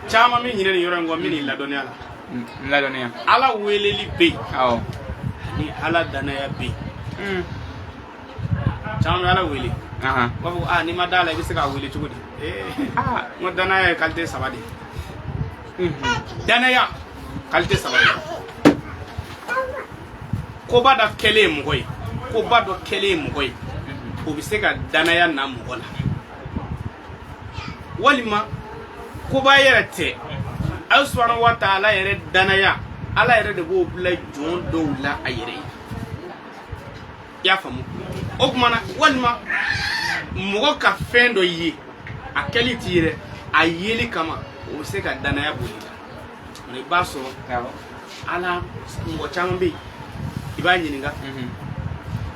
Caman bɛ ɲinɛ nin yɔrɔ in kɔ, n bɛ n'i ladɔnniya la. N ladɔnniya. Ala weleli bɛ yen ani Ala danaya bɛ yen. Caman bɛ Ala wele, u b'a fɔ ko aa, n'i ma da la, i bɛ se k'a wele cogo di? Ee, n ko danaya ye qualité saba de ye. Danaya qualité saba de ye. Koba dɔ kɛlen ye mɔgɔ ye, koba dɔ kɛlen ye mɔgɔ ye, o bɛ se ka danaya na mɔgɔ la, walima koba yɛrɛ tɛ, Ala subahana wa taala yɛrɛ danaya, Ala yɛrɛ de b'o bila jɔn dɔw la a yɛrɛ ye. I y'a faamu? O tuma na, walima mɔgɔ ka fɛn dɔ ye, a kɛli t'i yɛrɛ, a yeli kama, o bɛ se ka danaya boli la. I b'a sɔrɔ Ala, mɔgɔ caman bɛ yen, i b'a ɲininka: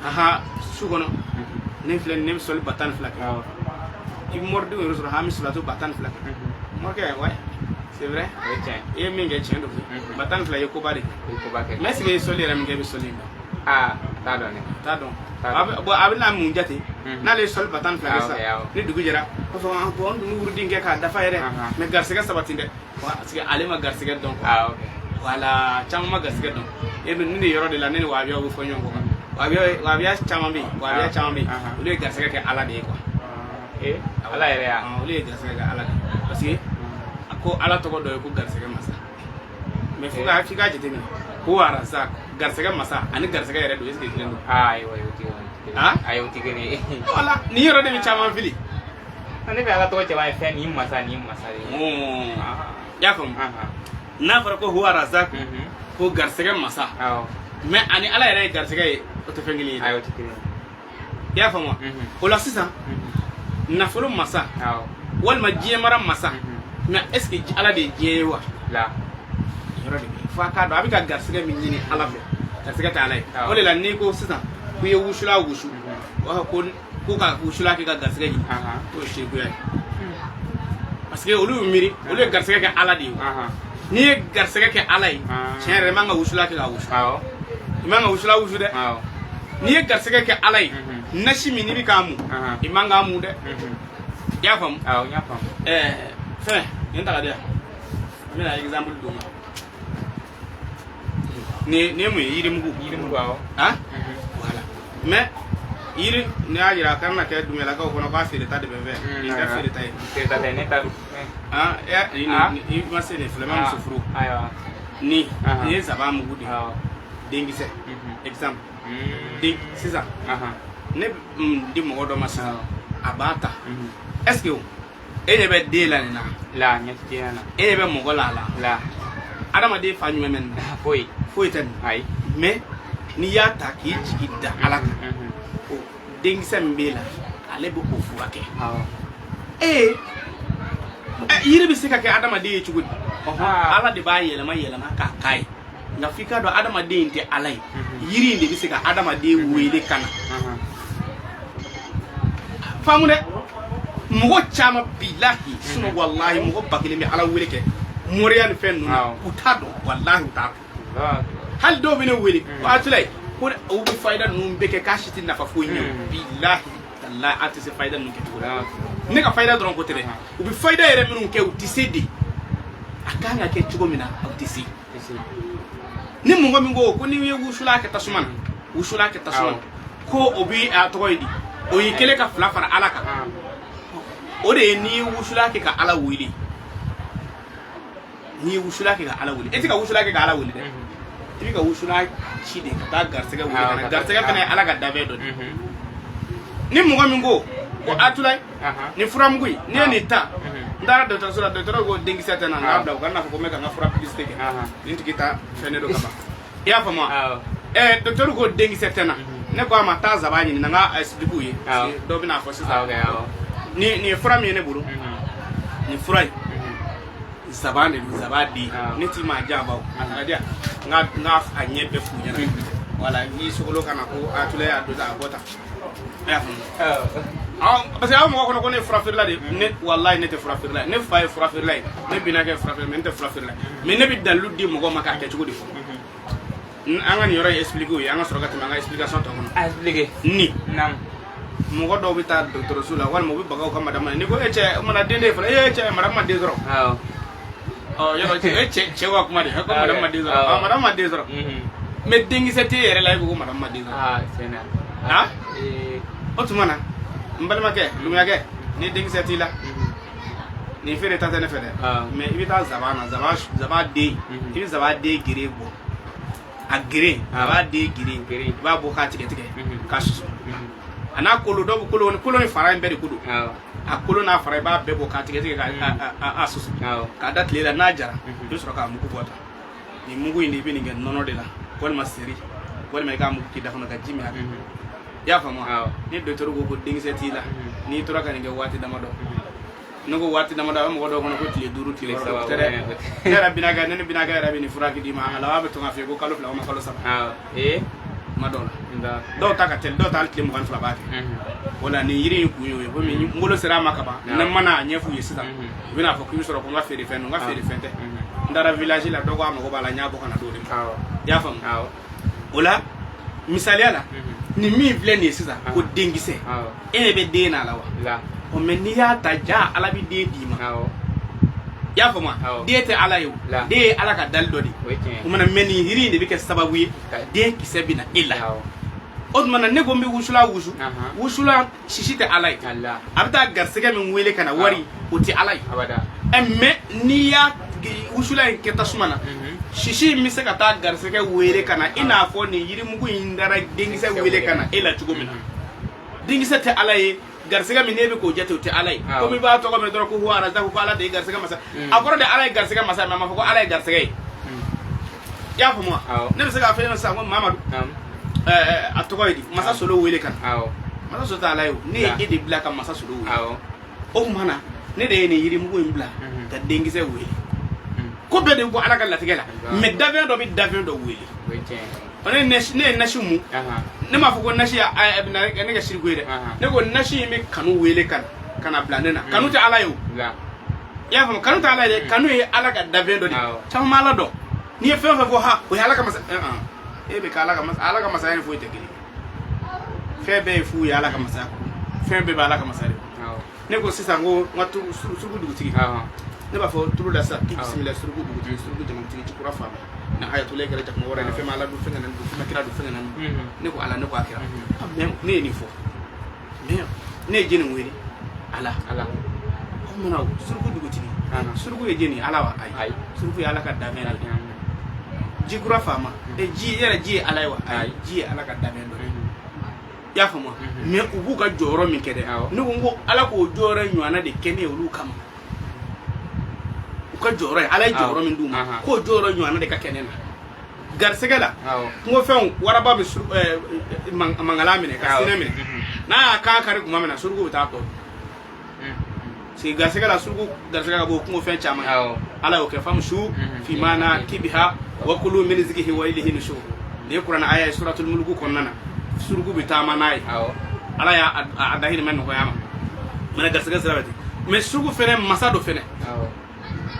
"Ahan, su kɔnɔ, ne filɛ nin, ne bɛ sɔli 120 kɛ." I bɛ moridenw yɛrɛ sɔrɔ, hami sulatu 120 kɛ. Morikɛ, ouais, c'est vrai. O ye tiɲɛ. I ye min kɛ, tiɲɛ don koyi. 120 ye koba de ye. O ye koba kɛ. Mais est ce que i ye sɔli yɛrɛ min kɛ, i bɛ sɔli in dɔn? Aa, t'a dɔn dɛ. T'a dɔn. T'a dɔn. A bɛ, bon, a bɛ na mun jate? N'ale ye sɔli 120 kɛ sisan, ni dugu jɛra, a fɔ: "Ah bon, n dun bɛ wurudi kɛ k'a dafa yɛrɛ." Mais garisɛgɛ sabati dɛ, parce que ale ma garisɛgɛ dɔn quoi. Ah, ok. Voilà, caman ma garisɛgɛ dɔn. E bɛ nin de yɔrɔ de la, ne ni wahabiyaw bɛ fɔ ɲɔgɔn kɔ. Wahabiya caman bɛ yen, wahabiya caman bɛ yen, olu ye garisɛgɛ kɛ Ala de ye quoi. Eh, Ala yɛrɛ ya? Ah, olu ye garisɛgɛ kɛ Ala de ye, parce que a ko Ala tɔgɔ dɔ ye ko garisɛgɛ masa. Mais fo ka f'i k'a jateminɛ ko arazak, garisɛgɛ masa, ani garisɛgɛ yɛrɛ don, est ce que kelen don? Ah, ayiwa, o tɛ kelen. Ah? Ayi, o tɛ kelen ye. Voilà, nin yɔrɔ de bɛ caman fili. Ne bɛ Ala tɔgɔ caman ye, fɛn nin masa, nin masa de ye. I y'a faamu? N'a fɔra ko huwa razak, ko garisɛgɛ masa, mais ani Ala yɛrɛ ye garisɛgɛ ye, o tɛ fɛn kelen ye dɛ. Ayi, o tɛ kelen ye. I y'a faamu wa? O la sisan, nafolo masa walima diɲɛ mara masa, mais est ce que Ala de ye diɲɛ ye wa? La. Yɔrɔ de bɛ yen, fo a k'a dɔn a bɛ ka garisɛgɛ min ɲini Ala fɛ, garisɛgɛ tɛ Ala ye. O de la, n'i ko sisan ko i ye wusula wusu, u b'a fɔ ko ka wusula kɛ ka garisɛgɛ ɲini, k'o ye sirikuya ye, parce que olu y'u miiri, olu ye garisɛgɛ kɛ Ala de ye. N'i ye garisɛgɛ kɛ Ala ye, tiɲɛ yɛrɛ, i man ka wusula kɛ k'a wusu. I man ka wusula wusu dɛ. N'i ye garisɛgɛ kɛ Ala ye, nasi min n'i bɛ k'a mun, i man k'a mun dɛ. I y'a faamu? Awɔ, n y'a faamu. Ɛɛ, fɛn nin ta ka di yan, n bɛna exemple d'u ma. Nin ye mun ye? Yirimugu. Yirimugu, awɔ. Ah, voilà. Mais yiri ne y'a jira a kan na kɛ Dunbiyalakaw kɔnɔ k'a feereta de bɛ n fɛ. Nin tɛ feereta ye. Feereta tɛ ne ta. Ah, ɛ, Ah. nin i ma se nin filɛ, ma muso furu. Ayiwa. Nin nin ye zaban mugu de ye. Denkisɛ, exemple. Den sisan, ne bɛ di mɔgɔ dɔ ma sisan, a b'a ta. Est ce que e ɲɛ bɛ den la nin na? La, ɲɛ ti den na. E ɲɛ bɛ mɔgɔ la a la? La. Adamaden fa jumɛn bɛ nin na? Foyi. Foyi tɛ nin. Ayi. Mais n'i y'a ta k'i jigi da Ala kan, o denkisɛ min b'e la, ale bɛ o furakɛ. Ee ɛ, yiri bɛ se ka kɛ adamaden ye cogo di? Ɔhɔn. Ala de b'a yɛlɛma yɛlɛma k'a k'a ye, nka f'i k'a dɔn adamaden in tɛ Ala ye. Yiri in de bɛ se ka adamaden wele ka na. Faamu dɛ, mɔgɔ caman, bilahi sinɔn walahi, mɔgɔ 1000 bɛ Ala wele kɛ moriya ni fɛn ninnu na, u t'a dɔn, walahi, u t'a dɔn. Hali dɔw bɛ ne wele ko Atulayi, ko u bɛ fayida ninnu bɛɛ kɛ, k'a si tɛ nafa foyi ɲɛ o. Bilahi talahi, an tɛ se fayida ninnu kɛcogo la. Ne ka fayida dɔrɔn ko tɛ dɛ, u bɛ fayida yɛrɛ minnu kɛ, u tɛ se de. A kan ka kɛ cogo min na, u tɛ se. Ni mɔgɔ min ko ko n'i ye wusula kɛ tasuma na, wusula kɛ tasuma na, ko o bi a tɔgɔ ye di, o y'i kɛlen ka fila fara Ala kan. O de ye n'i ye wusula kɛ ka Ala wele, n'i ye wusula kɛ ka Ala wele, e tɛ ka wusula kɛ ka Ala wele dɛ, i bɛ ka wusula ci de ka taa garisɛgɛ wele ka na. Garisɛgɛ fana ye Ala ka danfɛn dɔ de ye. Ni mɔgɔ min ko ko Atulayi, ni furamugu in, n'i ye nin ta, n taara dɔgɔtɔrɔso la, dɔgɔtɔrɔ ko denkisɛ tɛ n na, n k'a bila, u kana n'a fɔ ko n bɛ ka n ka fura publicité kɛ. Nin tigi ta fɛn ne don ka ban, i y'a faamu wa? Ɛɛ, dɔgɔtɔrɔ ko denkisɛ tɛ n na, ne ko a ma taa zaban ɲini na, n ka explique u ye, parce que dɔw bɛna fɔ sisan. Ni nin ye fura min ye ne bolo, nin fura in, zaban de don, zaban den. Ne t'i maa janfa o, a ka di yan, n ka a ɲɛ bɛɛ f'u ɲɛna. Voilà, n'i sogolo ka na ko Atulayi y'a don tan, a bɔ tan, i y'a faamu? Awɔ, parce que aw mɔgɔ kɔnɔ ko ne ye fura feerela de ye. Ne walayi, ne tɛ fura feerela ye. Ne fa ye fura feerela ye, ne binaakɛ ye fura feerela, mais ne tɛ fura feerela ye. Mais ne bɛ dalilu di mɔgɔw ma k'a kɛ cogo di fɔ. An ka nin yɔrɔ in expliquer u ye, an ka sɔrɔ ka tɛmɛ an ka explication tɔ kɔnɔ. A expliquer. Ni Naam. mɔgɔ dɔw bɛ taa dɔgɔtɔrɔso la, walima u bɛ baga u ka madame na, n'i ko e cɛ, o mana den de ye fɔlɔ, e cɛ, madame ma den sɔrɔ. Ɔ, yɔrɔ cɛ, o ye cɛ ka kuma de ye ko madame ma den sɔrɔ. Awɔ. Ɔ, madame ma den sɔrɔ, mais denkisɛ t'e yɛrɛ la, e ko ko madame ma den sɔrɔ. Aa, tiɲɛ na. Ah? Ee. O tuma na, n balimakɛ numuyakɛ, ni denkisɛ t'i la, nin feere ta tɛ ne fɛ dɛ. Mais i bɛ taa zaban na, zaban den, i bɛ zaban den gere bɔ, a gere, a b'a den gere, Gere. i b'a bɔ k'a tigɛ tigɛ, k'a susu, a n'a kolo. Dɔw bɛ kolo ni fara in bɛɛ de ko don. A kolo n'a fara, i b'a bɛɛ bɔ k'a tigɛ tigɛ, k'a susu, k'a da tile la. N'a jara, i bɛ sɔrɔ k'a mugu bɔ tan. Nin mugu in de, i bɛ nin kɛ nɔnɔ de la, walima seri, walima i k'a mugu k'i da kɔnɔ ka ji min a kan. I y'a faamu wa? Awɔ. Ni docteur ko denkisɛ t'i la, n'i tora ka nin kɛ waati damadɔ, ne ko waati damadɔ, a bɛ mɔgɔ dɔw kɔnɔ ko tile 5, tile Tile 6. 3, O tɛ dɛ. o tɛ. Ne yɛrɛ binakɛ, ne ni binakɛ yɛrɛ bɛ nin fura d'i ma, a laban bɛ to ka f'i ye ko kalo 2 walima kalo 3. Awɔ. Ee. Kuma dɔw la, Nka. dɔw ta ka teli, dɔw ta hali tile 22 b'a kɛ. O la, nin yiri in kun y'o ye. Komi n bolo sera a ma ka ban, ne mana a ɲɛf'u ye sisan, u bɛna fɔ k'i bɛ sɔrɔ ko n ka feere fɛn don, n ka feere fɛn tɛ. N taara village la, dɔ ko a mago b'a la, n y'a bɔ ka na d'o de ma. I y'a faamu? Awɔ. O la, misaliya la, nin min filɛ nin ye sisan, ko denkisɛ, e ɲɛ bɛ den n'a la wa? La. Ɔ, mais n'i y'a ta ja, Ala bɛ den d'i ma. I y'a faamu wa? Awɔ. Den tɛ Ala ye o. La. Den ye Ala ka dali dɔ de ye. O ye tiɲɛ O ye. mana, mais nin yiri in de bɛ kɛ sababu ye, den kisɛ bɛ na e la. O tuma na, ne ko n bɛ wusula wusu. Wusula sisi tɛ Ala ye. Ala. A bɛ taa garisɛgɛ min wele ka na, wari, o tɛ Ala ye. Abada. Ɛ, mais n'i y'a wusula in kɛ tasuma na, sisi in bɛ se ka taa garisɛgɛ wele ka na, i n'a fɔ nin yirimugu in dara denkisɛ wele ka na e la cogo min na. Denkisɛ tɛ Ala ye. Garisɛgɛ min n'e bɛ k'o jate, o tɛ Ala ye. Komi i b'a tɔgɔ mɛn dɔrɔn ko huwa arazaku, ko Ala de ye garisɛgɛ masa. A kɔrɔ de Ala ye garisɛgɛ masa ye, mais a ma fɔ ko Ala ye garisɛgɛ ye. I y'a faamu wa? Awɔ. Ne bɛ se k'a fɔ e ɲɛna sisan ko Mamadu, a tɔgɔ ye di, masa solo wele ka na. Masa solo tɛ Ala ye o. Ne ye e de bila ka masa solo wele. O tuma na, ne de ye nin yirimugu in bila ka denkisɛ wele. Ko bɛɛ de bɛ bɔ Ala ka latigɛ la, mais dafɛn dɔ bɛ dafɛn dɔ wele. O ye tiɲɛ ye. Ɔ, ne ye nasi mun, ne m'a fɔ ko nasi a bɛna ne kɛ siriku ye dɛ. Ne ko nasi in bɛ kanu wele ka na bila ne na. Kanu tɛ Ala ye o. La. I y'a faamu? Kanu tɛ Ala ye dɛ, kanu ye Ala ka dafɛn dɔ de ye. Caman ma Ala dɔn. N'i ye fɛn o fɛn fɔ, ha, o ye Ala ka masa, e bɛ kɛ Ala ka masa. Ala ka masaya ni foyi tɛ kelen ye. Fɛn bɛɛ ye fu ye Ala ka masaya kɔnɔ. Fɛn bɛɛ bɛ Ala ka masaya de kɔnɔ. Ne ko sisan ko n ka suruku dugutigi, ne b'a fɔ turu la sisan k'i bisimila suruku dugutigi, suruku jamanatigi, ci kura faama na hayatula kɛra jakuma wɛrɛ ni fɛn ma Ala dun, fɛn kana dun, fɛn ma kira dun, fɛn kana dun. Ne ko Ala, ne ko a kira. Ah, mais ne ye nin fɔ, mais ne ye jɛni wele? Ala. Ala. O mana suruku dugutigi, suruku ye jɛni? Ala wa? Ayi. Ayi. Suruku ye Ala ka danfɛn de ye. Ji kura faama, e ji yɛrɛ, ji ye Ala ye wa? Ayi, ji ye Ala ka danfɛn dɔ ye. I y'a faamu wa? Mais u b'u ka jɔyɔrɔ min kɛ dɛ, ne ko n ko Ala k'o jɔyɔrɔ ɲɔgɔnna de kɛ ne ye olu kama. U ka jɔyɔrɔ ye, Ala ye jɔyɔrɔ min d'u ma, k'o jɔyɔrɔ ɲɔgɔnna de ka kɛ ne na garisɛgɛ la. Kungofɛnw, waraba bɛ suru mangala minɛ ka sinɛ minɛ. N'a y'a kan kari tuma min na, suruku bɛ taa tɔ sigi garisɛgɛ la. Suruku garisɛgɛ ka bɔ kungofɛn caman ye. Ala y'o kɛ famshu fi manakibiha wa kulu min rizqihi wa ilayhi nushur. Nin ye kuranɛ aya ye, suratul mulku kɔnɔna na. Suruku bɛ taama n'a ye. Ala y'a a dahirimɛ nɔgɔya ma mana garisɛgɛ sira bɛ ten. Mais suruku fɛnɛ masa dɔ fɛnɛ.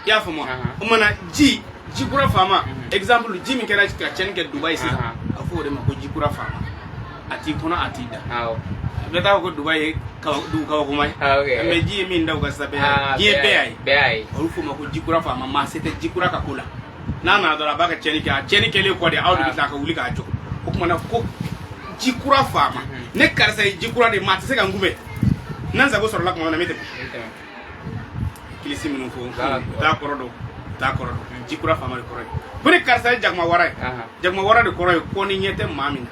I y'a faamu wa? O mana ji kura faama, exemple, ji min kɛra ka tiɲɛni kɛ Dubayi sisan, a fɔ o de ma ko ji kura faama. A t'i kɔnɔ, a t'i da. Bɛɛ t'a fɔ ko Dubayi ye dugu kabakoma ye. Ah, ok. Mais ji ye min da u ka sisan, bɛɛ Ah, y'a ye, diɲɛ bɛɛ y'a ye. Bɛɛ y'a ye. Olu f'o ma ko ji kura faama. Maa se tɛ ji kura ka ko la. N'a nana dɔrɔn, a b'a ka tiɲɛni kɛ. A tiɲɛni kɛlen kɔ de, aw de bɛ tila ka wuli k'a jɔ. O tuma na, ko ji kura faama, ne karisa ye ji kura de ye, maa tɛ se ka n kunbɛn. N'an sago sɔrɔla tuma min na, n bɛ tɛmɛ. I tɛmɛ. Kilisi minnu fɔ, Ala u t'a kɔrɔ dɔn, u t'a kɔrɔ dɔn. Ji kura faama de kɔrɔ ye ko ni karisa ye jakuma wara ye. Jakuma wara de kɔrɔ ye ko ni ɲɛ tɛ maa min na.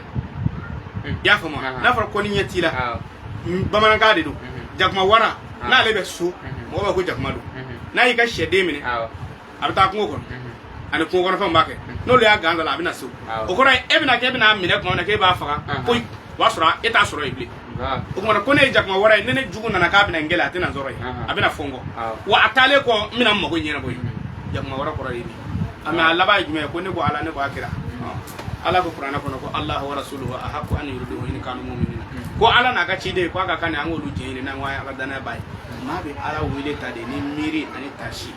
I y'a faamu wa? N'a fɔra ko ni ɲɛ t'i la, bamanankan de don. Jakuma wara, n'ale bɛ so, mɔgɔ b'a ko jakuma don. N'a y'i ka sɛden minɛ, a bɛ taa kungo kɔnɔ, ani kungo kɔnɔfɛnw b'a kɛ. N'olu y'a gan da la, a bɛ na so. O kɔrɔ ye e bɛna kɛ, e bɛna minɛ tuma min na k'e b'a faga, ko o b'a sɔrɔ e t'a sɔrɔ yen bilen. O tuma na, ko ne ye jakuma wara ye, ni ne jugu nana k'a bɛna n kɛlɛ, a tɛna n sɔrɔ yen, a bɛna fɔ n kɔ. Wa a taalen kɔ, n bɛna n mago ɲɛnabɔ yen. Jakuma wara kɔrɔ ye nin ye. Mais a laban ye jumɛn ye? Ko ne ko Ala, ne ko a kira. Ala ko kuranɛ kɔnɔ ko Allahu wa rasuluhu ahaqqu an yurduhu in kanu mu'minina. Ko Ala n'a ka ciden, ko a ka kan an k'olu jɛ ɲini n'an ko an ka danaya b'a ye. Maa bɛ Ala wele ta de ni miiri ani tasi.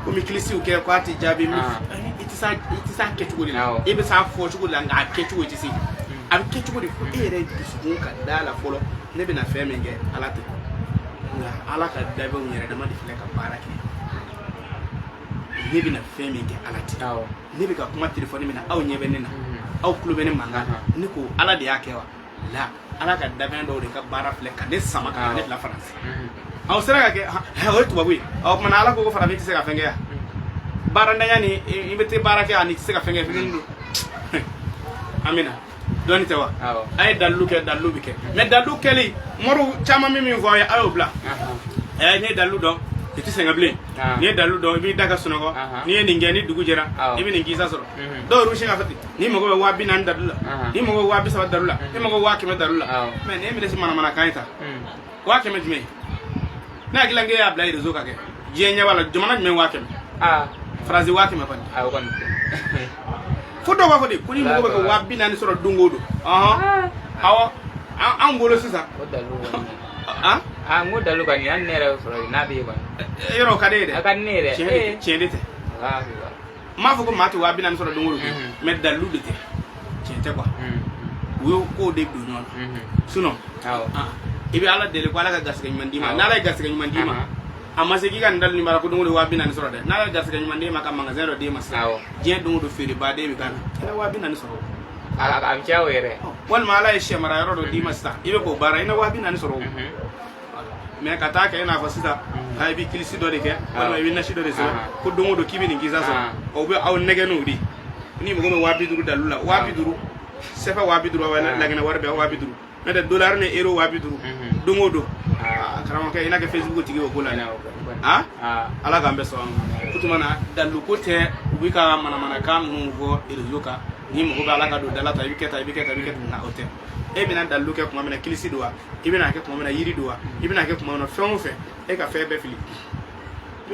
Komi kilisiw kɛ ko a tɛ jaabi, i tɛ s'a kɛcogo de la. I bɛ s'a fɔ cogo de la, nka a kɛcogo i tɛ se. A bɛ kɛ cogo di? Fo e yɛrɛ dusukun ka da la fɔlɔ. Ne bɛna fɛn min kɛ, Ala tɛ, nka Ala ka dabɛnw yɛrɛ dama de filɛ ka baara kɛ. Ne bɛna fɛn min kɛ, Ala tɛ. Ne bɛ ka kuma telefɔni min na, aw ɲɛ bɛ ne na, aw tulo bɛ ne mankan na. Ne ko Ala de y'a kɛ wa? La, Ala ka danfɛn dɔw de ka baara filɛ ka ne sama ka na ne bila Faransi. Aw sera ka kɛ, o ye tubabu ye. Ɔ, kumana Ala ko farafin tɛ se ka fɛn kɛ yan. Baarantanya ni i bɛ tɛ baara kɛ ani i tɛ se ka fɛn kɛ, fɛn don. Amina, dɔɔni tɛ wa? A ye dalilu kɛ, dalilu bɛ kɛ, mais dalilu kɛli, moriw caman bɛ min fɔ aw ye, a y'o bila. Ɛ, n'i ye dalilu dɔn, i tɛ sɛgɛn bilen. N'i ye dalilu dɔn, i b'i da ka sunɔgɔ. N'i ye nin kɛ, ni dugu jɛra, i bɛ nin kisa sɔrɔ. Dɔw yɛrɛ sin ka fɔ ten: n'i mago bɛ 40.000 dalilu la, n'i mago bɛ 30.000 dalilu la, n'i mago bɛ 100.000 dalilu la. Mais nin ye minɛ si manamanakan ye ta. 100.000 jumɛn? Ne hakili la k'e y'a bila réseau kan kɛ, diɲɛ ɲɛ b'a la. Jamana jumɛn 100.000? Faransi 100.000 kɔni. A kɔni. Fo dɔw b'a fɔ de ko n'i mago bɛ ka 40.000 sɔrɔ don o don. Ɔhɔn, awɔ, an bolo sisan. O dalu kɔni. Han? Aa, n ko dalu kɔni, hali ne yɛrɛ sɔrɔ yen n'a bɛ yen kɔni. Yɔrɔ o ka di e ye dɛ. A ka di ne ye dɛ. Tiɲɛ de tɛ, tiɲɛ de tɛ. Allahu akbar. N m'a fɔ ko maa tɛ 40.000 sɔrɔ don o don, mais dalilu de tɛ, tiɲɛ tɛ quoi. U y'o kow de don ɲɔgɔn na. Sinon i bɛ Ala deli ko Ala ka garisɛgɛ ɲuman d'i ma. N'Ala ye garisɛgɛ ɲuman d'i ma, a ma se k'i ka nin dalilu nin baara ko don o don 40.000 sɔrɔ dɛ. N'Ala ye garisɛgɛ ɲuman d'e ma ka magasin dɔ d'e ma sisan, diɲɛ don o don feerebaden bɛ k'a la, i bɛ 40.000 sɔrɔ. A bɛ caya o yɛrɛ. Walima Ala ye sɛ mara yɔrɔ dɔ d'i ma sisan, i bɛ k'o baara, i na 40.000 sɔrɔ o. Mais ka taa kɛ i n'a fɔ sisan i bɛ kilisi dɔ de kɛ, walima i bɛ nasi dɔ de sɛbɛn ko don o don k'i bɛ nin kisa sɔrɔ, o bɛ aw nɛgɛ n'o de. Ni mɔgɔ min 50.000 dalilu la, 50.000 sɛfɛ, 50.000, laginɛ wari bɛɛ 50.000, n'o tɛ dollar ni euro 50.000 don o don. Karamɔgɔkɛ, i n'a kɛ Facebook tigi o ko la dɛ. Ah, Ala k'an bɛɛ sɔn. O tuma na, dalilu ko tɛ. U bɛ ka manamanakan minnu fɔ réseau kan, ni mago bɛ Ala ka don dala ta, i bɛ kɛ tan, i bɛ kɛ tan, i bɛ kɛ tan, nka o tɛ. E bɛna dalilu kɛ tuma min na, kilisi don wa? I bɛna kɛ tuma min na, yiri don wa? I bɛna kɛ tuma min na, fɛn o fɛn, e ka fɛn bɛɛ fili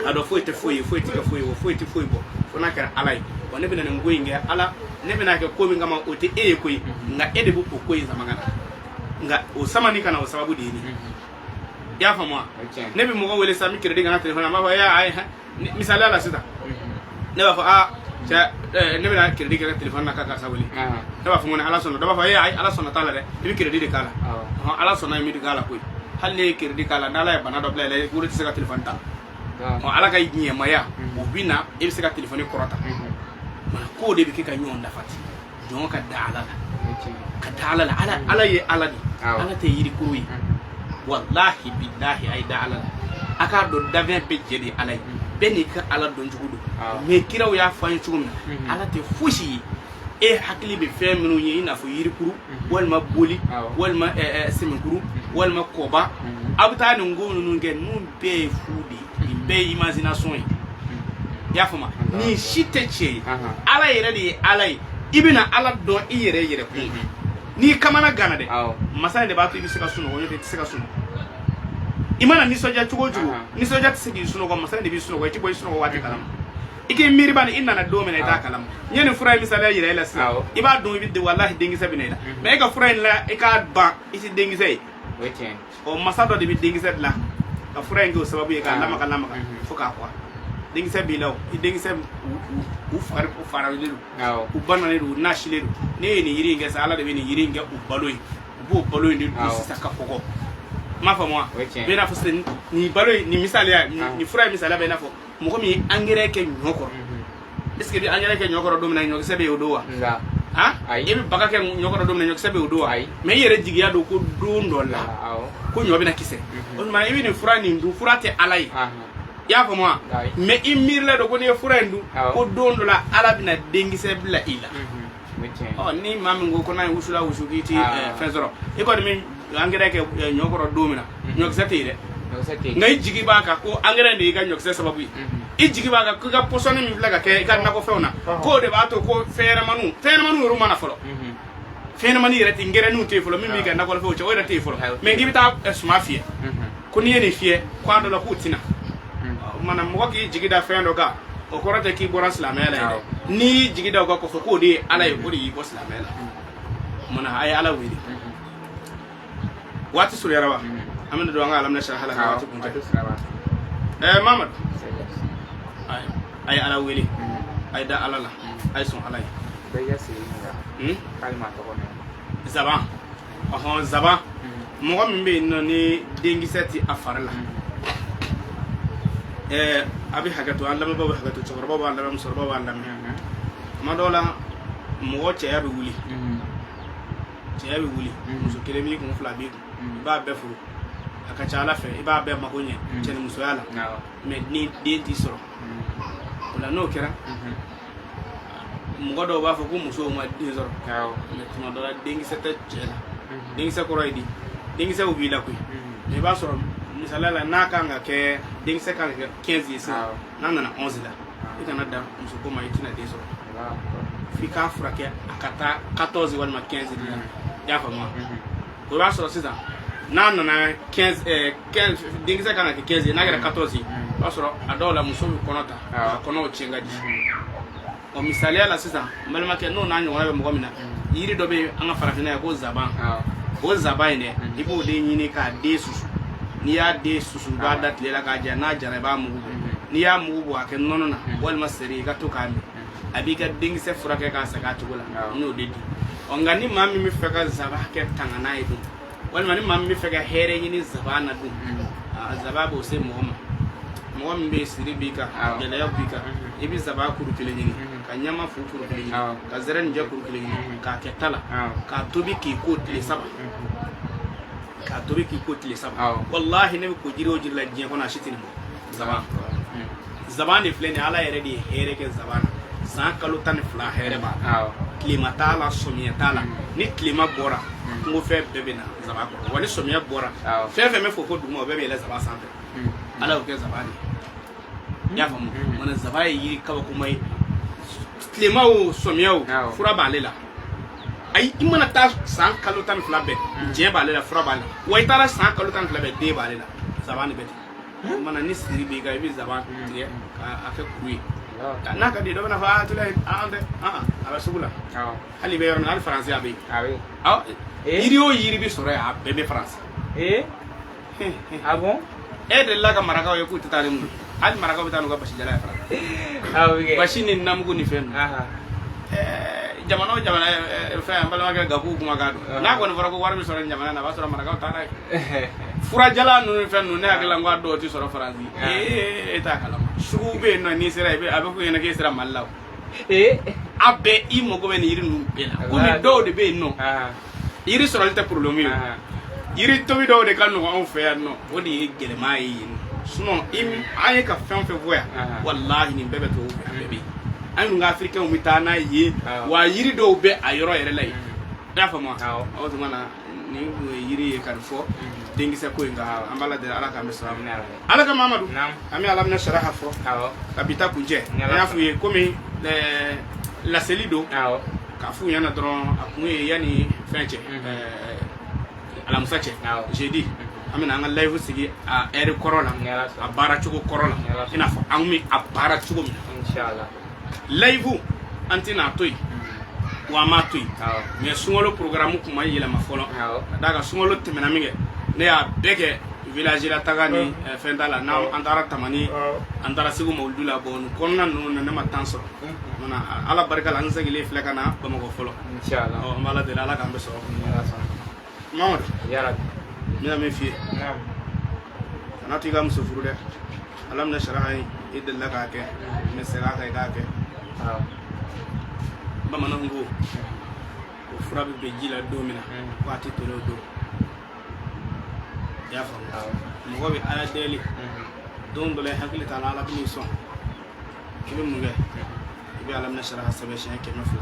k'a dɔn foyi tɛ foyi ye, foyi tɛ kɛ foyi ye, wa foyi tɛ foyi bɔ fo n'a kɛra Ala ye. Wa ne bɛna nin ko in kɛ Ala, ne bɛna kɛ ko min kama, o tɛ e ye koyi, nka e de bɛ o ko in sama ka na. Nka o samani ka na, o sababu de ye nin ye. I y'a faamu wa? Ne bɛ mɔgɔ wele sisan, n bɛ crédit kɛ n ka téléphone na, n b'a fɔ e ayi, misaliya la sisan, ne b'a fɔ aa cɛ, ne bɛna crédit kɛ téléphone na ka karisa wele. Ne b'a fɔ ko ni Ala sɔnna. Dɔ b'a fɔ e ayi, Ala sɔnna t'a la dɛ, i bɛ crédit de k'a la. Ɔhɔn, Ala sɔnna ye min k'a la koyi. Hali ne ye crédit k'a la, n'Ala ye bana dɔ bila i la, i bolo tɛ se ka téléphone ta. Ɔ, Ala ka ɲɛmaya, o bɛ na, e bɛ se ka téléphone kɔrɔta. Mana kow de bɛ kɛ ka ɲɔgɔn dafa ten. Jɔn ka da Ala la, ka da Ala la. Ala, Ala ye Ala de, Ala tɛ yirikuru ye. Walahi bilahi, a ye da Ala la. A k'a dɔn danfɛn bɛɛ jɛ de ye Ala ye. Bɛɛ n'i ka Ala dɔn cogo don. Mais kiraw y'a fɔ an ye cogo min na, Ala tɛ fosi ye. E hakili bɛ fɛn minnu ye, i n'a fɔ yirikuru, walima boli, walima sɛmɛnkuru, walima kɔba, aw bɛ taa nin ko ninnu kɛ, ninnu bɛɛ ye fu de ye, nin bɛɛ ye imagination ye. I y'a faamu? Nin si tɛ tiɲɛ ye. Ala yɛrɛ de ye Ala ye. I bɛna Ala dɔn i yɛrɛ yɛrɛ kun. N'i kamana gana dɛ, masa in de b'a to i bɛ se ka sunɔgɔ, n'o tɛ i tɛ se ka sunɔgɔ. I mana nisɔndiya cogo o cogo, nisɔndiya tɛ se k'i sunɔgɔ. Masa in de b'i sunɔgɔ, i tɛ bɔ i sunɔgɔ waati kalama. I k'i miiri bani, i nana don min na, i t'a kalama. N ye nin fura in misaliya yira e la sisan, i b'a dɔn, i bɛ walahi denkisɛ bɛ na i la. Mais e ka fura in la, i k'a ban, i tɛ denkisɛ ye. Ɔ, masa dɔ de bɛ denkisɛ dilan ka fura in kɛ o sababu ye k'a lamaga lamaga fo k'a kɔ denkisɛ b'i la. O i denkisɛ u fari u faralen don, u banalen don, u nasilen don. Ne ye nin yiri in kɛ sa, Ala de bɛ nin yiri in kɛ u balo ye. U b'o balo in de dun sisan ka kɔgɔ. N m'a faamu wa? Bɛ i n'a fɔ sisan nin balo in, nin misaliya, nin fura in misaliya bɛ i n'a fɔ mɔgɔ min ye angɛrɛ kɛ ɲɔ kɔrɔ. Est ce que i bɛ angɛrɛ kɛ ɲɔ kɔrɔ don min na, ɲɔkisɛ bɛ yen o don wa? Han, i bɛ baga kɛ ɲɔ kɔrɔ don min na, ɲɔkisɛ bɛ yen o don wa? Mais i yɛrɛ jigiya don ko don dɔ la ko ɲɔ bɛna kisɛ. O tuma i bɛ nin fura nin dun, fura tɛ Ala ye. I y'a faamu wa? Mais i miirila don ko n'i ye fura in dun, ko don dɔ la Ala bɛna denkisɛ bila i la. Ɔ, ni maa min ko ko n'a ye wusula wusu k'i ti fɛn sɔrɔ, i kɔni bɛ angɛrɛ kɛ ɲɔ kɔrɔ don min na, ɲɔkisɛ tɛ yen dɛ. Nka i jigi b'a kan ko angɛrɛ de y'i ka ɲɔkisɛ sababu ye. I jigi b'a kan ko i ka pɔsɔni min filɛ ka kɛ i ka nakɔfɛnw na, k'o de b'a to ko fɛn ɲɛnamaninw yɛrɛ ma na fɔlɔ. Fɛn ɲɛnamanin yɛrɛ tɛ, ngɛrɛninw tɛ yen fɔlɔ, min b'i ka nakɔfɛnw cɛ, o yɛrɛ tɛ yen fɔlɔ. Mais k'i bɛ taa suma fiyɛ, ko n'i ye nin fiyɛ, ko a dɔ la k'u tɛna. O tuma na, mɔgɔ k'i jigi da fɛn dɔ kan, o kɔrɔ tɛ k'i bɔra silamɛya la yɛrɛ. N'i y'i jigi da o kan kɔfɛ k'o de ye Ala ye, o de y'i bɔ silamɛya la. O tuma na, a ye Ala wele. Waati surunyara wa? An bɛna don an ka alamina sara ka waati kun tɛ. Mamadu, a ye Ala wele, a ye da Ala la, a ye sɔn Ala ye. Zaban, ɔhɔn, zaban. Mɔgɔ min bɛ yen nɔ ni denkisɛ tɛ a fari la, A bɛ hakɛ to, an lamɛnbaaw bɛ hakɛ to, cɛkɔrɔbaw b'an lamɛn, musokɔrɔbaw b'an lamɛn. Tuma dɔw la, mɔgɔ cɛya bɛ wuli, cɛya bɛ wuli, muso kelen b'i kun, fila b'i kun, i b'a bɛɛ furu, a ka ca ala fɛ i b'a bɛɛ mako ɲɛ cɛ ni musoya la, mais ni den t'i sɔrɔ o la, n'o kɛra, mɔgɔ dɔw b'a fɔ ko musow ma den sɔrɔ. Mais tuma dɔ la, denkisɛ tɛ cɛ la. Denkisɛ kɔrɔ ye di? Denkisɛw b'i la koyi, mais i b'a sɔrɔ, misaliya la, n'a kan ka kɛ, denkisɛ kan ka kɛ 15 ye sisan, n'a nana 11 la, i kana dan muso ko ma, i tɛna den sɔrɔ f'i k'a furakɛ a ka taa 14 walima 15 de la. I y'a faamu wa? O b'a sɔrɔ sisan n'a nana 15, 15, denkisɛ kan ka kɛ 15 ye, n'a kɛra 14 ye, o b'a sɔrɔ a dɔw la muso bɛ kɔnɔ ta, a kɔnɔw tiɲɛ ka di. Ɔ, misaliya la sisan, n balimakɛ, n'o n'a ɲɔgɔnna bɛ mɔgɔ min na, yiri dɔ bɛ yen an ka farafinna yan ko zaban. O zaban in dɛ, i b'o de ɲini k'a den susu. N'i y'a den susu, i b'a da tile la k'a ja. N'a jara, i b'a mugu bɔ. N'i y'a mugu bɔ, a kɛ nɔnɔ na walima seri, i ka to k'a min, a b'i ka denkisɛ furakɛ k'a segin a cogo la. N y'o de di. Ɔ, nka ni maa min bɛ fɛ ka zaban kɛ tangana ye dun, walima ni maa min bɛ fɛ ka hɛrɛ ɲini zaban na dun, a zaban b'o se mɔgɔ ma. Mɔgɔ min bɛ yen, siri b'i kan, gɛlɛya b'i kan, i bɛ zaban kuru kelen ɲini, ka ɲama fu kuru kelen ɲini, ka zɛrɛninjɛ kuru kelen ɲini, k'a kɛ ta la, k'a tobi k'i ko tile 3, k'a tobi k'i ko tile 3. Walahi, ne bɛ ko jiri o jiri la diɲɛ kɔnɔ, a si tɛ nin bɔ. Zaban, zaban de filɛ nin ye, Ala yɛrɛ de ye hɛrɛ kɛ zaban na. San kalo 12 hɛrɛ b'a la. Tilema t'a la, sɔmiya t'a la. Ni tilema bɔra, kungofɛn bɛɛ bɛ na zaban kɔrɔ, wa ni sɔmiya bɔra, fɛn fɛn bɛ fɔ ko duguma, o bɛɛ bɛ yɛlɛ zaban sanfɛ. Ala y'o kɛ zaban de ye. I y'a faamu? Mana zaban ye yiri kabakoma ye, tilema o, sɔmiya o, fura b'ale la. Ayi, i mana taa san kalo 12 bɛɛ, diɲɛ b'ale la, fura b'ale la. Wa i taara san kalo 12 bɛɛ, den b'ale la. Zaban de bɛ ten. Mana ni siri b'i kan, i bɛ zaban tigɛ k'a kɛ kuru ye. N'a ka di, dɔ bɛna fɔ aa tula an tɛ, a bɛ sugu la. Hali i bɛ yɔrɔ min na, hali faransi a bɛ yen. Awɔ, yiri o yiri bɛ sɔrɔ yen, a bɛɛ bɛ faransi. Ah bon? E delila ka marakaw ye k'u tɛ taa ni mun ye? Hali marakaw bɛ taa n'u ka basi jala ye faransi, basi ni namugu ni fɛn ninnu. Jamana o jamana, fɛn, an balimakɛ Gaku kumakan don. N'a kɔni fɔra ko wari bɛ sɔrɔ nin jamana na, a b'a sɔrɔ marakaw taara yen. Furajala ninnu ni fɛn ninnu, ne hakili la n ko a dɔw tɛ sɔrɔ faransi. Ee, e t'a kalama, sugu bɛ yen nɔ, n'i sera, i bɛ a bɛ f'u ɲɛna k'e sera Mali la o. A bɛɛ, i mago bɛ nin yiri ninnu bɛɛ la, komi dɔw de bɛ yen nɔ, yiri sɔrɔli tɛ problème ye o. Yiri tobi dɔw de ka nɔgɔn anw fɛ yan nɔ, o de ye gɛlɛman ye yen nɔ. Sinon an ye ka fɛn o fɛn fɔ yan, walahi, nin bɛɛ bɛ tubabu fɛ, a bɛɛ bɛ yen. An dun ka afirikɛnw bɛ taa n'a ye, wa yiri dɔw bɛ a yɔrɔ yɛrɛ la yen. I y'a faamu wa? O tuma na, nin kun ye yiri ye ka nin fɔ denkisɛ ko in kan. An b'a lajɛ, Ala k'an bɛ sɔrɔ. Ala ka Mamadu, an bɛ Alamina saraha fɔ ka bi ta kuncɛ. An y'a f'u ye komi laseli don, k'a f'u ɲɛna dɔrɔn, a kun ye yanni fɛn cɛ, alamisa cɛ, jeudi, an bɛna an ka live sigi a heure kɔrɔ la, a baara cogo kɔrɔ la, i n'a fɔ an bɛ a baara cogo min na. Live, an tɛna a to yen, wa an m'a to yen, mais sunkalo programme kun ma yɛlɛma fɔlɔ, ka d'a kan sunkalo tɛmɛna min kɛ, ne y'a bɛɛ kɛ village la taga ni fɛn t'a la. N'an taara Tamani, an taara Segu mawuludu la. Bon, nin kɔnɔna ninnu na, ne ma temps sɔrɔ. Mana Ala barika la, an seginnen filɛ ka na Bamakɔ fɔlɔ. Ɔ, an b'Ala deli, Ala k'an bɛ sɔrɔ. Mamadu, n bɛna min f'i ye, kana to i ka muso furu dɛ. Ala minɛ saraha ye, i delila k'a kɛ, mɛ segin a kan, i k'a kɛ. Bamananw ko o fura bɛ bɛn ji la don min na, ko a tɛ toli o don. I y'a faamu? Mɔgɔ bɛ Ala deli don dɔ la, i hakili t'a la, Ala bɛn'i sɔn. I bɛ mun kɛ? I bɛ Ala minɛ saraha sɛbɛn siɲɛ 210.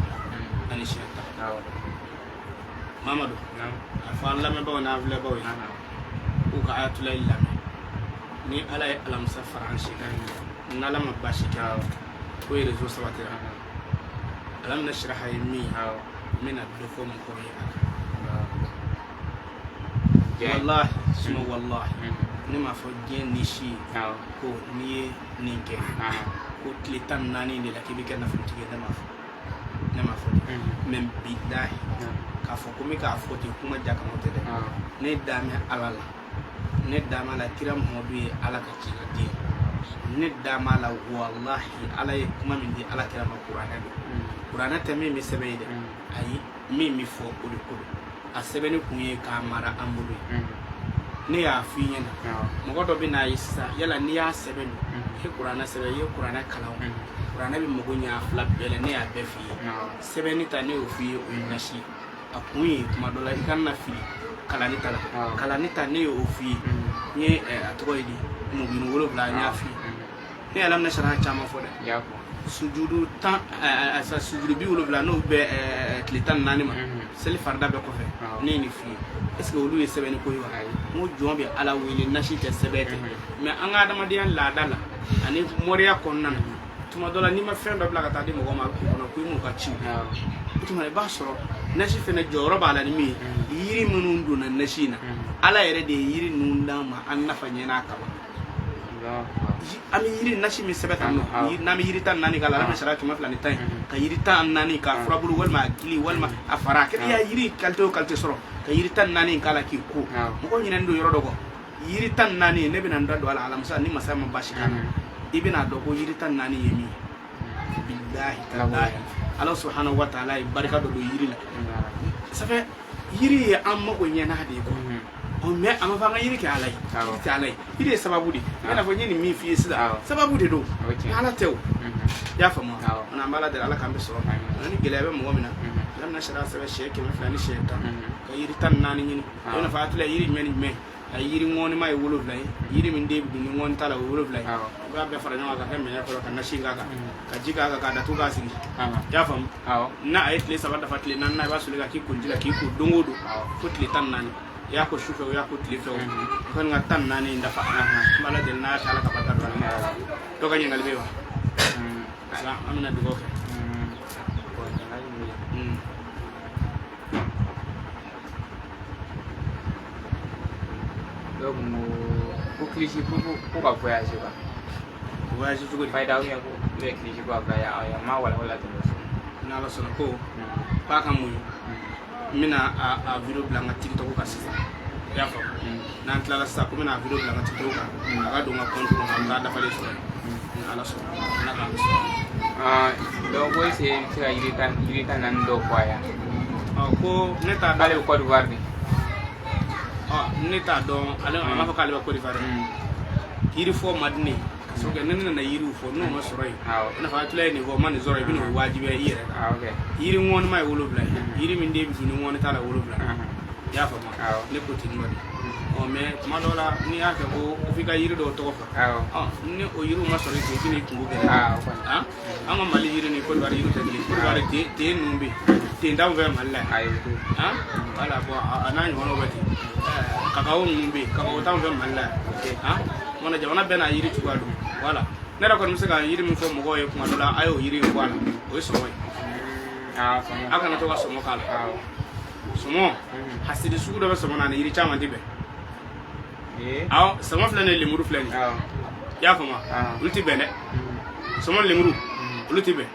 Mamadu, a fɔ an lamɛnbaaw n'an filɛbaaw ye k'u ka Ayatulayi lamɛn. Ni Ala ye alamisa fara an si kan, n'Ala ma baasi kɛ, ko réseau sabatira, Alamina siraha ye min ye, n bɛna dɔ fɔ mɔgɔw ye a kan. Walahi suma walahi, ne m'a fɔ diɲɛ ni si ye ko n'i ye nin kɛ, ko tile 14 de la k'i bɛ kɛ nafolotigi ye. Ne m'a fɔ, ne m'a fɔ ten. Mais bilahi, k'a fɔ ko n bɛ k'a fɔ ten, kuma ja kama tɛ dɛ. Ne dan bɛ Ala la, ne dan b'a la kira Muhamadu ye Ala ka ciladen ye. Ne dan b'a la, walahi, Ala ye kuma min di Ala kira ma, kuranɛ don. Kuranɛ tɛ min bɛ sɛbɛn ye dɛ, ayi, min bɛ fɔ o de ko don. A sɛbɛnni kun ye k'a mara an bolo ye. Ne y'a f'i ɲɛna, mɔgɔ dɔ bɛ n'a ye sisan, yala n'i y'a sɛbɛn don. I ye kuranɛ sɛbɛn, i ye kuranɛ kalan o, kuranɛ bɛ mago ɲɛ a fila bɛɛ la. Ne y'a bɛɛ f'i ye. Sɛbɛnni ta, ne y'o f'i ye, o ye nasi ye. A kun ye tuma dɔ la i kana na fili kalanni ta la. Kalanni ta, ne y'o f'i ye. N ye a tɔgɔ ye di, mubinu 7, n y'a f'i ye. Ne ye alam nasara caman fɔ dɛ. Sujudu 10, sujudu 70, n'o bɛ tile 14 ma, seli farida bɛɛ kɔfɛ, ne ye nin f'i ye. Est ce que olu ye sɛbɛnni ko ye wa? N ko jɔn bɛ Ala wele, nasi tɛ, sɛbɛn tɛ. Mais an ka adamadenya laada la ani moriya kɔnɔna na, tuma dɔ la n'i ma fɛn dɔ bila ka taa di mɔgɔ ma, a bɛ k'i kɔnɔ ko i m'u ka ci. O tuma i b'a sɔrɔ nasi fɛnɛ jɔyɔrɔ b'a la ni min ye, yiri minnu donna nasi in na, Ala yɛrɛ de ye yiri ninnu d'an ma an nafa ɲɛna a kama. An bɛ yiri nasi min sɛbɛn tan nɔ, n'an bɛ yiri 14 k'a la, alam nasara 210 ye, ka yiri 14 ka furabulu walima a gili walima a fara, a kɛra i y'a yiri qualité o qualité sɔrɔ, ka yiri 14 k'a la k'i ko. Mɔgɔw ɲinɛnen don yɔrɔ dɔ kɔ. Yiri 14, ne bɛna n da don a la alamisa, ni masa ma baasi k'a la. I bɛna dɔn ko yiri 14 ye min ye. Bilahi talahi, Ala subhanahu wa taala ye barika dɔ don yiri la. Ça fait yiri ye an mago ɲɛna de ye quoi. Ɔ, mais a ma fɔ an ka yiri kɛ Ala ye. Yiri tɛ Ala ye, yiri ye sababu de ye. I n'a fɔ n ye nin min f'i ye sisan, sababu de don, Ala tɛ o. I y'a faamu wa? An b'Ala deli, Ala k'an bɛ sɔrɔ. Ni gɛlɛya bɛ mɔgɔ min na, alam nasara sɛbɛn siɲɛ 200 ni siɲɛ 10, ka yiri 14 ɲini. I n'a fɔ a tila yiri jumɛn ni jumɛn? A ye yiri ŋɔnima ye 7 ye, yiri min den bɛ dun ni ŋɔni t'a la, o ye 7 ye. I b'a bɛɛ fara ɲɔgɔn kan ka kɛ minɛn kɔnɔ, ka nasi k'a kan, ka ji k'a kan, k'a datugu, k'a sigi. I y'a faamu? N'a a ye tile 3 dafa, tile 4nan i b'a soli ka k'i koliji la k'i ko don o don fo tile 14. I y'a ko su fɛ o, i y'a ko tile fɛ o, i kɔni ka 14 in dafa. N b'Ala deli, n'a y'a kɛ, Ala ka barika don a la. Dɔ ka ɲininkali bɛ yen wa? Parce que an bɛna dugawu kɛ. Dɔw kun ko kilisi ko ka voyage quoi. Voyage cogo di? Fayida ou bien ko bɛ kilisi ko ka voyage, a ma wala wala tɛmɛ so. N'Ala sɔnna ko k'a ka muɲu, n bɛna a video bila n ka TikTok kan sisan. I y'a faamu? N'an tilala sisan, ko n bɛna a video bila n ka TikTok kan, a ka don n ka compte kɔnɔ, an bɛ taa dafalen sɔrɔ yen. Ni Ala sɔnna, Ala k'an bɛ sɔrɔ. Dɔw ko est-ce que i bɛ se ka yiri 14 dɔw fɔ a ye? Ko ne t'a dɔn. K'ale bɛ Côte d'Ivoire de. Ne t'a dɔn, ale a m'a fɔ k'ale bɛ Côte d'Ivoire. Yiri fɔ man di ne ye, ka sababu kɛ ni ne nana yiriw fɔ n'o ma sɔrɔ yen, i n'a fɔ a tila ye nin fɔ, ma nin sɔrɔ, i bɛ n'o wajibiya i yɛrɛ kan. Yiri ŋɔnima ye 7 ye, yiri min den bɛ dun ni ŋɔni t'a la, 7. I y'a faamu? Ne ko ten nɔ de. Ɔ, mais tuma dɔw la n'i y'a kɛ ko f'i ka yiri dɔw tɔgɔ fɔ, ɔ, ni o yiriw ma sɔrɔ i fɛ, i bɛ n'i kungo gɛlɛya. An ka Mali yiri ni Côte d'Ivoire yiri tɛ kelen. Côte d'Ivoire ten ninnu bɛ yen, ten t'anw fɛ Mali la yan. Voilà, bon, a n'a ɲɔgɔnnaw bɛ ten. Kakao ninnu bɛ yen, kakao t'anw fɛ Mali la yan. Kumana jamana bɛɛ n'a yiri cogoya don. Voilà, ne yɛrɛ kɔni bɛ se ka yiri min fɔ mɔgɔw ye kuma dɔ la, a y'o yiri in bɔ a la, o ye sɔmɔ ye. A kana to ka sɔmɔ k'a la. Sɔmɔ hasidi sugu dɔ bɛ sɔmɔ na, ani yiri caman tɛ bɛn. Awɔ, sɔmɔ filɛ nin ye, lemuru filɛ nin ye. I y'a faamu? Olu tɛ bɛn dɛ. Sɔmɔ ni lemuru, olu tɛ bɛn.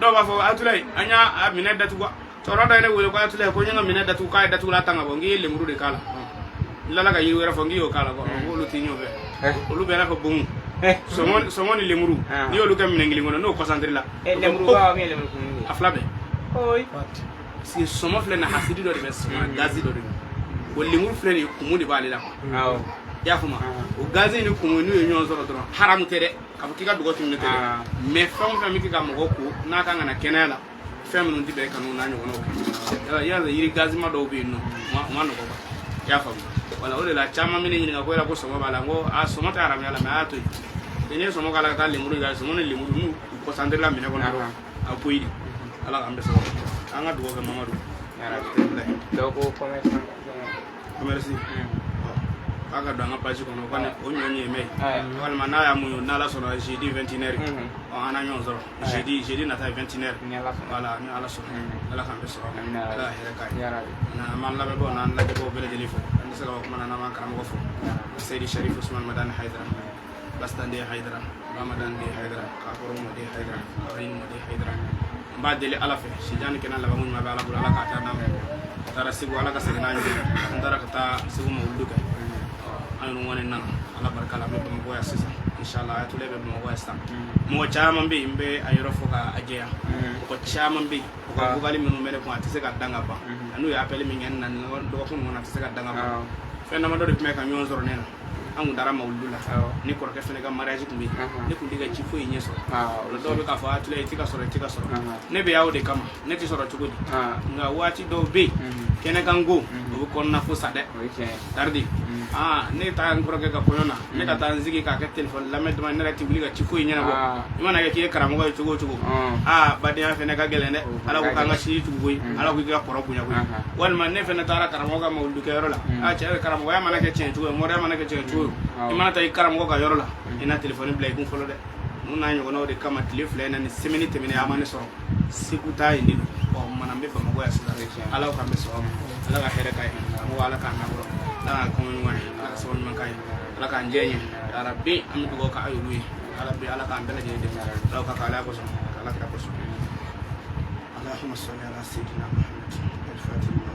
Dɔw b'a fɔ Atulayi, an y'a minɛ datugu. Cɛkɔrɔba dɔ ye ne wele ko Atulayi, ko n ye n ka minɛ datugu, k'a ye datugulan ta ka bɔ. N k'i ye lemuru de k'a la. N tilala ka yiri wɛrɛ fɔ, n k'i y'o k'a la. K'olu tɛ ɲɔgɔn fɛ, olu bɛ i n'a fɔ bongo. Sɔmɔ ni lemuru, n'i y'olu kɛ minɛn kelen kɔnɔ, n'o concentré la. A fila bɛɛ. Parce que sɔmɔ filɛ nin ye, hasidi dɔ de bɛ sɔmɔ na, gazi dɔ de don. O lemuru filɛ nin ye, kumu de b'ale la. I y'a faamu? O gazi ni kumu, n'u ye ɲɔgɔn sɔrɔ dɔrɔn, haramu tɛ dɛ, k'a fɔ k'i ka dɔgɔ tunu tɛ dɛ. Mais fɛn o fɛn bɛ kɛ ka mɔgɔ ko n'a kan ka na kɛnɛya la, fɛn minnu tɛ bɛn, kanu n'a ɲɔgɔnnaw kɛ. Yala yiri gazima dɔw bɛ yen nɔ, o ma nɔgɔ quoi. I y'a faamu? Wala, o de la caman bɛ ne ɲininka ko yala ko sɔmɔ b'a la. N ko a sɔmɔ tɛ haramuya la, mais a y'a to yen. N'i ye sɔmɔ k'a la ka taa lemuru kɛ, sɔmɔ ni lemuru n'u concentré la minɛ kɔnɔ dɔrɔn, a poyi de. Ala k'an bɛɛ sɔrɔ. An ka dugawu kɛ Mamadu. Dɔw ko commerçant. Commerce, k'a ka don an ka page kɔnɔ, o kɔni o ɲɔ ɲɛ mɛ, walima n'a y'a muɲu, n'Ala sɔnna, jeudi 21h, ɔ, an na ɲɔgɔn sɔrɔ jeudi nata ye 21h. Voilà, ni Ala sɔnna, Ala k'an bɛɛ sɔrɔ, Ala ka hɛrɛ k'a ye. N'an b'an lamɛnbaaw n'an lajɛbaaw bɛɛ lajɛlen fo. An tɛ se ka bɔ kuma na n'an m'an karamɔgɔ fo, Seyidi Sharif Usman Madani Hayidara, Bastan den Hayidara, Ramadan den Hayidara, Kakɔrɔ mɔden Hayidara, Ayin mɔden Hayidara. N b'a deli Ala fɛ, sijan ni kɛnɛ laban ɲuman bɛ Ala bolo, Ala k'a taa d'an ma. A taara Segu, Ala ka segin n'a ɲuman. An taara ka taa Segu mawuludu kɛ, an yɛrɛ kɔni nana Ala barika la, an bɛ Bamakɔ yan sisan, inshallah. Ayatollah bɛ Bamakɔ yan sisan. Mɔgɔ caman bɛ yen, n bɛ a yɔrɔ fɔ k'a jɛya, mɔgɔ caman bɛ yen, u ka vocal minnu bɛ ne kun, a tɛ se ka dan ka ban. N'u ye appel min kɛ n na dɔgɔkun kɔnɔ, a tɛ se ka dan ka ban. Fɛn damadɔ de tun bɛ ka ɲɔgɔn sɔrɔ ne na. An kun taara mawuludu la. Ne kɔrɔkɛ fana ka mariage tun bɛ yen. Ne kun tɛ ka ci foyi ɲɛ sɔrɔ. O dɔw bɛ k'a fɔ a tila, i tɛ ka sɔrɔ, i tɛ ka sɔrɔ. Ne bɛ y'aw de kama, ne tɛ sɔrɔ cogo di? Nka waati dɔw bɛ yen, kɛnɛkanko o bɛ kɔnɔna ko sa dɛ. Taridi aa, ne taa n kɔrɔkɛ ka kɔɲɔ na, ne ka taa n sigi k'a kɛ telefɔni lamɛn dama, ne yɛrɛ tɛ wuli ka ci foyi ɲɛnabɔ. I mana kɛ k'i ye karamɔgɔ ye cogo o cogo, aa, badenya fɛnɛ ka gɛlɛn dɛ. Ala ko k'an ka sinji tugu koyi, Ala ko k'i ka kɔrɔ bonya koyi. Walima ne fɛnɛ taara karamɔgɔ ka mawuludu kɛyɔrɔ la. Aa, cɛ, karamɔgɔya mana kɛ tiɲɛ cogo ye, mɔriya mana kɛ tiɲɛ cogo ye, i mana taa i karamɔgɔ ka yɔrɔ la, i na telefɔni bila i kun fɔlɔ dɛ. Ninnu n'a ɲɔgɔnnaw de kama, tile 2 in na, ni semaine tɛmɛnen, a ma ne sɔrɔ Segu taa yen de don. Ɔ mana n bɛ Bamakɔ yan sisan. Ala k'an bɛ sɔn, Ala ka hɛrɛ k'a ye. Karamɔgɔ, Ala k'an mɛn kɔrɔ, Ala k'an kɔngɔ ɲuman ye, Ala ka sababu ɲuman k'a ye, Ala k'an jɛ ɲɛ yarabi. An bɛ dugawu k'a y'olu ye. Ala bɛ Ala k'an bɛɛ lajɛlen dɛmɛ, Ala ka k'ala kosɔn, Ala kira kosɔn. اللهم صل على سيدنا محمد الفاتح.